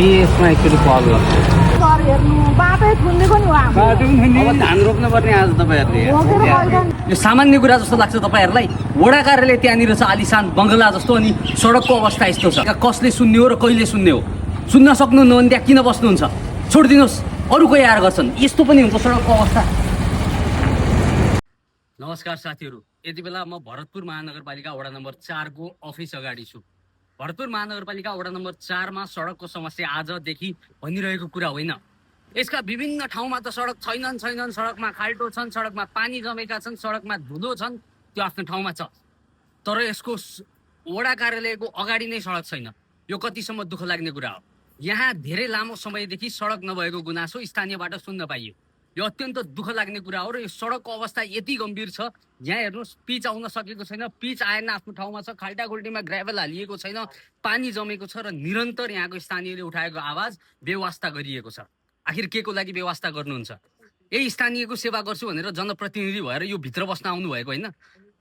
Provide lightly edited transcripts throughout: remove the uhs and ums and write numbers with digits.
यसमा एकचोटि कल गर्छु। घर हेर्नु बाटै थुनिदिएको नि हाम्रो। बाटो पनि थुनिदियो। अब धान रोप्नुपर्ने आज तपाईँहरूले। रोकेर मैदान यो सामान्य कुरा जस्तो लाग्छ तपाईँहरूलाई? वडा कार्यालय त्यहाँनिर छ आलिशान बङ्गला जस्तो, अनि सडकको अवस्था यस्तो छ। कसले सुन्ने हो र कहिले सुन्ने हो? सुन्न सक्नुहुन्न भने त्यहाँ किन बस्नुहुन्छ? छोडिदिनुहोस्, अरू कोही आएर गर्छन्। यस्तो पनि हुन्छ सडकको अवस्था। नमस्कार साथीहरू, यति बेला म भरतपुर महानगरपालिका वडा नम्बर 4 को अफिस अगाडि छु। भरतपुर महानगरपालिका वडा नम्बर 4 मा सडकको समस्या आजदेखि भनिरहेको कुरा होइन। यसका विभिन्न ठाउँमा त सडक छैनन्, सडकमा खाल्टो छन्, सडकमा पानी जमेका छन्, सडकमा धुलो छन्, त्यो आफ्नो ठाउँमा छ। तर यसको वडा कार्यालयको अगाडि नै सडक छैन। यो कतिसम्म दुःख लाग्ने कुरा हो। यहाँ धेरै लामो समयदेखि सडक नभएको गुनासो स्थानीयबाट सुन्न पाइयो। यो अत्यन्त दुःख लाग्ने कुरा हो र यो सडकको अवस्था यति गम्भीर छ। यहाँ हेर्नुहोस्, पिच आउन सकेको छैन, पिच आएन, आफ्नो ठाउँमा छ, खाल्टाखुल्टीमा ग्राभल हालिएको छैन, पानी जमेको छ र निरन्तर यहाँको स्थानीयले उठाएको आवाज बेवास्ता गरिएको छ। आखिर के को लागि बेवास्ता गर्नुहुन्छ? यही स्थानीयको सेवा गर्छु भनेर जनप्रतिनिधि भएर यो भित्र बस्न आउनु भएको होइन।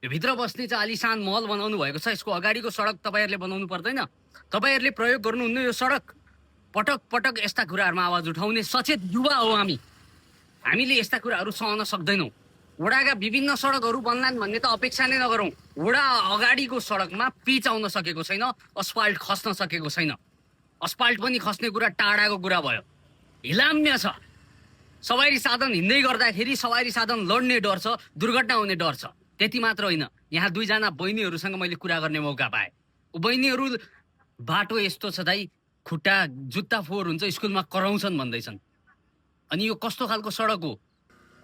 यो भित्र बस्ने चाहिँ आलिशान महल बनाउनु भएको छ। यसको अगाडिको सडक तपाईँहरूले बनाउनु पर्दैन? तपाईँहरूले प्रयोग गर्नुहुन्न यो सडक? पटक पटक यस्ता कुराहरूमा आवाज उठाउने सचेत युवा हो हामी। हामीले यस्ता कुराहरू सहन सक्दैनौँ। वडाका विभिन्न सडकहरू बन्लान् भन्ने त अपेक्षा नै नगरौँ। वडा अगाडिको सडकमा पिच आउन सकेको छैन, अस्फाल्ट खस्न सकेको छैन। अस्फाल्ट पनि खस्ने कुरा टाढाको कुरा भयो। हिलाम्य छ। सवारी साधन हिँड्दै गर्दाखेरि सवारी साधन लड्ने डर छ, दुर्घटना हुने डर छ। त्यति मात्र होइन, यहाँ दुईजना बहिनीहरूसँग मैले कुरा गर्ने मौका पाएँ। बहिनीहरू बाटो यस्तो छ दाइ, खुट्टा जुत्ता फोहोर हुन्छ, स्कुलमा कराउँछन् भन्दैछन्। अनि यो कस्तो खालको सडक हो?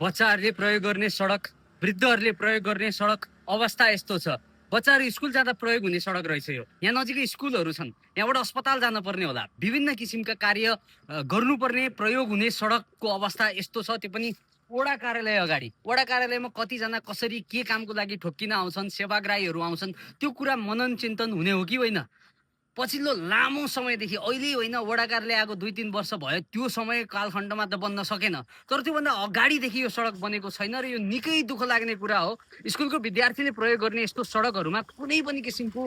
बच्चाहरूले प्रयोग गर्ने सडक, वृद्धहरूले प्रयोग गर्ने सडक अवस्था यस्तो छ। बच्चाहरू स्कुल जाँदा प्रयोग हुने सडक रहेछ यो। यहाँ नजिकै स्कुलहरू छन्, यहाँबाट अस्पताल जान पर्ने होला, विभिन्न किसिमका कार्य गर्नुपर्ने प्रयोग हुने सडकको अवस्था यस्तो छ। त्यो पनि वडा कार्यालय अगाडि। वडा कार्यालयमा कतिजना कसरी के कामको लागि ठोक्किन आउँछन्, सेवाग्राहीहरू आउँछन्, त्यो कुरा मनन चिन्तन हुने हो कि होइन? पछिल्लो लामो समयदेखि, अहिले होइन, वडा कार्यालय आएको 2-3 वर्ष भयो, त्यो समय कालखण्डमा त बन्न सकेन। तर त्योभन्दा अगाडिदेखि यो सडक बनेको छैन र यो निकै दुःख लाग्ने कुरा हो। स्कुलको विद्यार्थीले प्रयोग गर्ने यस्तो सडकहरूमा कुनै पनि किसिमको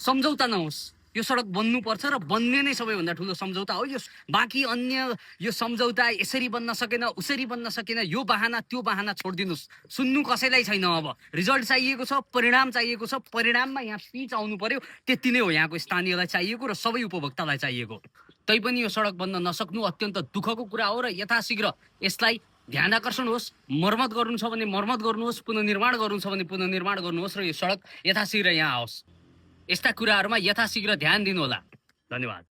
सम्झौता नहोस्। यो सडक बन्नुपर्छ र बन्ने नै सबैभन्दा ठुलो सम्झौता हो। यो बाँकी अन्य यो सम्झौता यसरी बन्न सकेन, उसरी बन्न सकेन, यो बहाना त्यो बहाना छोडिदिनुहोस्। सुन्नु कसैलाई छैन। अब रिजल्ट चाहिएको छ, परिणाम चाहिएको छ। परिणाममा यहाँ पिच आउनु पर्यो, त्यति नै हो यहाँको स्थानीयलाई चाहिएको र सबै उपभोक्तालाई चाहिएको। तैपनि यो सडक बन्न नसक्नु अत्यन्त दुःखको कुरा हो र यथाशीघ्र यसलाई ध्यान आकर्षण होस्। मर्मत गर्नु छ भने मर्मत गर्नुहोस्, पुनर्निर्माण गर्नु छ भने पुनर्निर्माण गर्नुहोस् र यो सडक यथाशीघ्र यहाँ आओस्। यस्ता कुराहरूमा यथाशीघ्र ध्यान दिनुहोला। धन्यवाद।